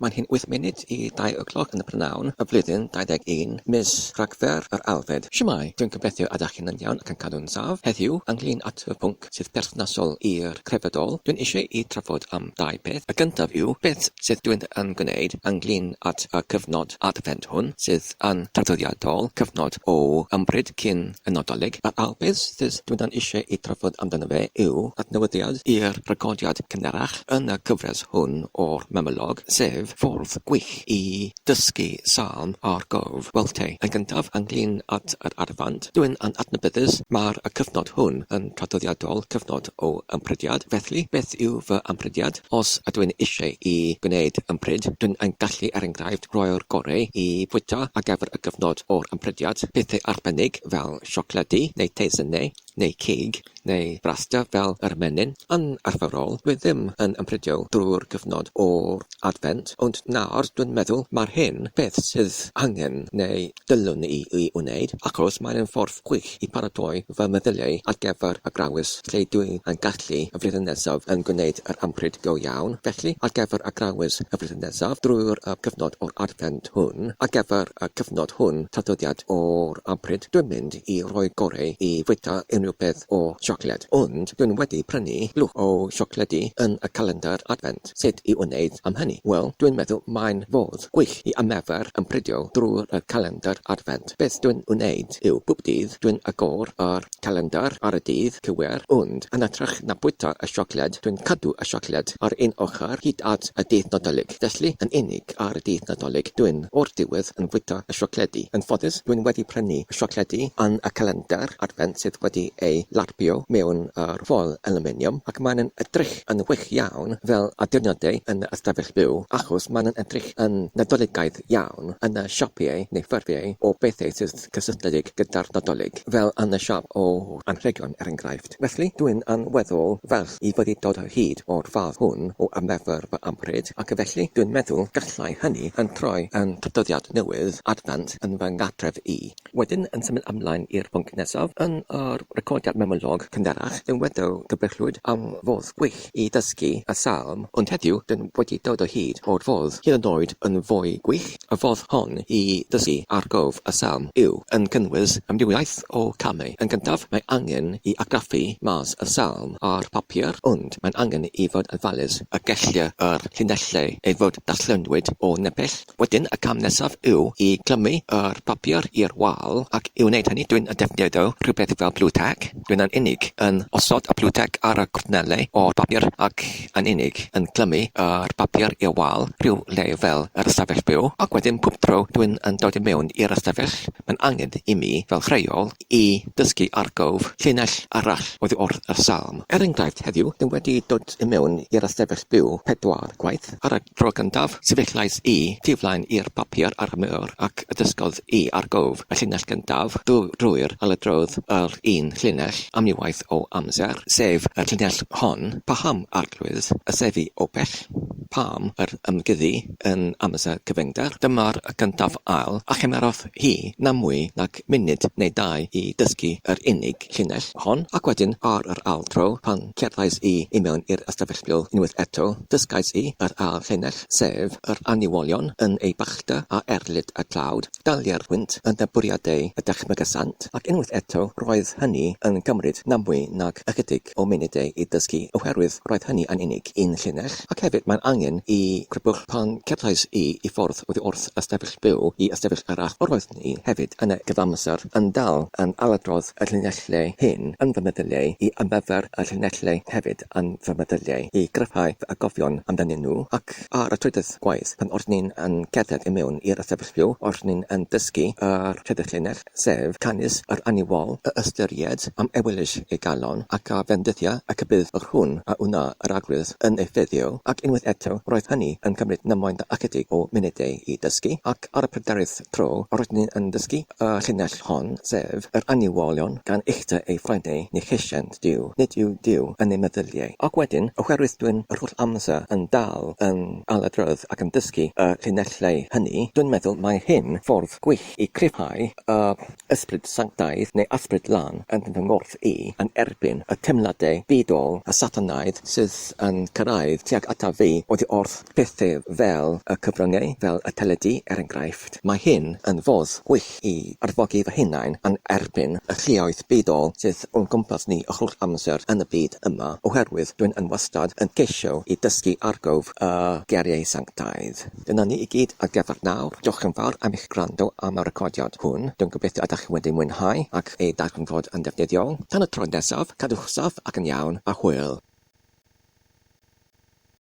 Mae'n hi'n wyth munud i dau o'r gloch yn y prynhawn, y flwyddyn 21, mis Rhagfyr yr Alfed. Shwmae? Dwi'n gobeithio ydach chi'n yn iawn ac yn cadw'n saff. Heddiw, ynglyn at y pwnc sydd perthnasol i'r crefyddol, dwi'n eisiau i trafod am dau peth. Y gyntaf yw, beth sydd dwi'n yn gwneud ynglyn at y cyfnod Adfent hwn, sydd yn traddodiadol cyfnod o ympryd cyn y Nadolig. Yr ail beth sydd dwi'n yn eisiau i trafod amdano fe yw adnewyddiad i'r recordiad cynharach yn y cyfres hwn o'r Memolog, sef ffordd gwych i dysgu salm ar gof. Wel te, yn gyntaf, ynglŷn at yr Adfant, dwi'n yn adnabyddus, mae'r y cyfnod hwn yn traddodiadol cyfnod o ymprydiad, felly beth yw fy ymprydiad? Os ydw i'n eisiau i gwneud ympryd, dwi'n yn gallu, er enghraifft, rhoi'r gorau i fwyta ar gyfer y cyfnod o'r ymprydiad, pethau arbennig fel siocledi neu teisennau, neu cig, neu brasta fel yr ymenyn. Yn arferol, dwi ddim yn ymprydio drwy'r cyfnod o'r Adfent, ond nawr dwi'n meddwl mae'r hyn beth sydd angen neu dylwn i ei wneud, achos mae'n yn ffordd gwych i paratoi fy meddyliau ar gyfer y grawys lle dwi yn gallu y flwyddyn nesaf yn gwneud yr ympryd go iawn. Felly, ar gyfer y grawys y flwyddyn nesaf, drwy'r cyfnod o'r Adfent hwn, ar gyfer y cyfnod hwn traddodiad o'r ympryd, dwi'n mynd i roi gorau i fwyta unrhyw beth o siocled, ond dwi'n wedi prynu blwch o siocledi yn y calendr Adfent. Sut i wneud am hynny? Wel, dwi'n meddwl mae'n fodd gwych i ymarfer ymprydio drwy'r y calendr Adfent. Beth dwi'n wneud yw bob dydd dwi'n agor yr calendr ar y dydd cywir, ond yn hytrach na bwyta y siocled, dwi'n cadw y siocled ar un ochr hyd at y dydd Nadolig. Felly, yn unig ar y dydd Nadolig dwi'n o'r diwedd yn fwyta y siocledi. Yn ffodus, dwi'n wedi prynu y siocledi yn y calendr Adfent sydd wedi ei larpio mewn yr ffoil alwminiwm ac mae'n yn edrych yn wych iawn fel addurniadau yn y ystafell byw achos mae'n yn edrych yn Nadoligaidd iawn yn y siapiau neu ffurfiau o bethau sydd cysylltiedig gyda'r Nadolig, fel yn y siâp o anrhegion er enghraifft. Felly, dwi'n yn weddol falch i fod wedi dod o hyd o'r fath hwn o ymarfer fy ympryd ac felly dwi'n meddwl gallai hynny yn troi yn traddodiad newydd Adfent yn fy nghartref i. Wedyn yn symud ymlaen i'r pwnc nesaf, yn yr recordiad memolog cynharach dywedodd Gyfeillwyd am fodd gwych i ddysgu y salm, ond heddiw dyn wedi dod o hyd o'r fodd hyd yn oed yn fwy gwych. Y fodd hon i ddysgu ar gof y salm yw yn cynnwys amrywiaeth o camau. Yn gyntaf, mae angen i argraffu mas y salm ar papur, ond mae'n angen i fod yn ofalus y gellir yr llinellau ei fod darllenwyd o nepell. Wedyn, y cam nesaf yw i glymu yr papur i'r wal, ac i wneud hynny dwi'n defnyddio rhywbeth fel Blu Tack. Dwi'n yn unig yn osod y Blu Tack ar y cornelau o'r papur ac yn unig yn clymu yr papur i'r wal rhyw le fel yr ystafell byw, ac wedyn pob tro dwi'n yn dod i mewn i'r ystafell mae'n angen i mi fel rheol i ddysgu ar gof llinell arall oddi wrth y salm. Er enghraifft, heddiw dwi wedi dod i mewn i'r ystafell byw pedwar gwaith. Ar y tro cyntaf, sefyllais i tu flaen i'r papur ar y mur ac dysgodd i ar gof y llinell gyntaf drwy'r ailadrodd yr un llinell amliwaith o amser, sef y llinell hon, Paham, Arglwydd, y sefi o bell? Pam yr ymguddi yn amser cyfyngder? Dyma'r cyntaf ail, a chymerodd hi na mwy nag munud neu dau i dysgu yr unig llinell hon, ac wedyn ar yr ail tro, pan cerddais i i mewn i'r ystafell byw unwaith eto, dysgais i yr ail llinell, sef, yr annuwiolion yn eu bachda a erlid y tlawd, dalier hwynt yn y bwriadau y dychmygasant, ac unwaith eto roedd hynny yn cymryd na mwy nag ychydig o munudau i ddysgu oherwydd roedd hynny yn unig un llinell, ac hefyd mae'n angen i grybwyll pan cerddais i i ffordd oddi wrth ystafell byw i ystafell arall yr oeddwn i hefyd yn y cyfamser yn dal yn ailadrodd y llinellau hyn yn fy meddyliau i ymarfer y llinellau hefyd yn fy meddyliau i gryfhau fy atgofion amdanyn nhw ac ar y trydydd gwaith pan oeddwn i'n yn cerdded i mewn i'r ystafell fyw oeddwn i'n yn dysgu yr trydydd llinell sef canys yr aniwol y ystyried am ewyllys ei galon ac a fendithia ac y bydd yr hwn a wna yr Arglwydd yn ei fuddio ac unwaith eto roedd hynny yn cymryd namwain ychydig o munudau i dysgu ac ar y pryderydd tro roeddwn i'n yn dysgu y llinell hon, sef, yr annuwiolion, gan uchder ei ffrainau ni cheisiant Duw, nid yw Duw yn ei meddyliau. Ac wedyn, oherwydd dwi'n yr holl amser yn dal yn ailadrodd ac yn dysgu y llinellau hynny, dwi'n meddwl mai hyn ffordd gwych i cryfhau y ysbryd sanctaidd neu ysbryd lân yn fy nghorff i yn erbyn y teimladau bydol a satanaidd sydd yn cyrraedd tuag ataf fi. oddi wrth pethau fel y cyfryngau, fel y teledu er enghraifft. Mae hyn yn fodd gwych i arfogi fy hunain yn erbyn y lluoedd bydol sydd o'n gwmpas ni yr holl amser yn y byd yma, oherwydd dwi'n yn wastad yn ceisio i dysgu argof y geiriau sanctaidd. Dyna ni i gyd ar gyfer nawr. Diolch yn fawr am eich gwrando am y recordiad hwn. Dwi'n gobeithio ydych chi wedi mwynhau ac ei darganfod yn ddefnyddiol. Tan y tro nesaf, cadwch saff ac yn iawn, a hwyl!